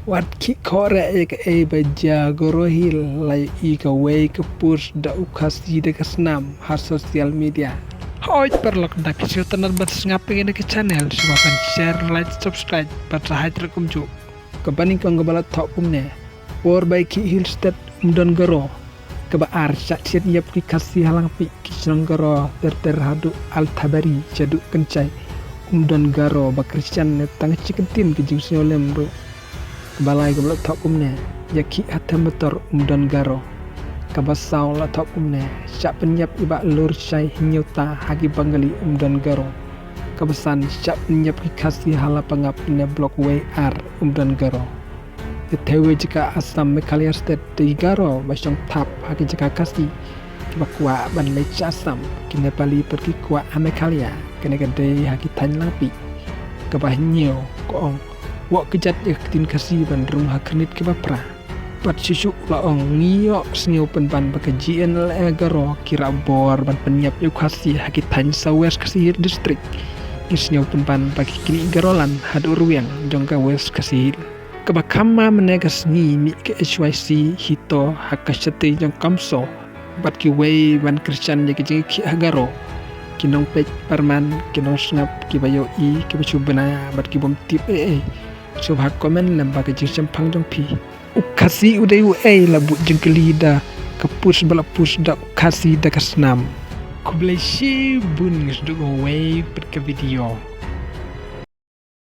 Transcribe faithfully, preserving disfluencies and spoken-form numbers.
Wat khih khore ïa kaei ba jia Garo Hills, la ïohi kawei ka post da u Khasi da ka snam ha social media. Hooid paralok, da phi sngewtynnad ban sngap ïa kane ka channel, sngewbha ban share, like, subscribe bad sa hait ruh kumjuh. Kaba nyngkong kaba la thoh kumne: Por ba ïa ki Hill State ym don Garo. Kaba ar: Shah thied ïap ki Khasi ha Langpih, ki shnong Garo ter ter haduh Altabari shaduh Kynshai, ym don Garo, ba kyrshan ne tang shi kyntien ki jingsngewlem ruh. Kaba lai kaba la thoh kumne: Ïa khih ha Them Metor ym don Garo. Kaba saw la thoh kumne: Shah pynïap i Bah Lurshai Hynñiewta ha ki Bengali, ym don Garo. Kaba san: Shah pynïap ki Khasi ha Lapangap ne Block wei ar, ym don Garo. Ïa thaw wei jaka Assam, Meghalaya State, dei ki Garo ba shong thap ha ki jaka Khasi kiba kwah ban leit sha Assam, ki Nepali pat ki kwah ha Meghalaya. Kane ka dei ha ki thaiñ Langpih. Kaba hynñiew ka ong: Woh kjat ïa ka ktien Khasi ban rung ha Khyrnit kiba phra. Bad shuh shuh la ong: Ngi ïohsngew pynban ba ka G N L A Garo ki rah bor ban pynïap ïa u Khasi ha ki thaiñ sa West Khasi Hills District. Ngi sngew pynban ba ki knieh Garoland haduh rwiang jong ka West Khasi Hills. Kaba kham ma mynne ka sngi mih ka H Y C HITO ha ka shatei jong CoMSO bad kiwei ban kyrshan ïa ka jingïakhih ha Garo. Ki nongpeit parman, ki nongsngap, kiba ïohi, kiba shu bna bad ki bym tip ei ei, sngewbha comment lem bad ka jingshemphang jong phi. U Khasi u dei uei? La bud jingkylli da ka post ba la post da u Khasi da ka snam. Khublei shibun, ngi sdang kawei pat ka video.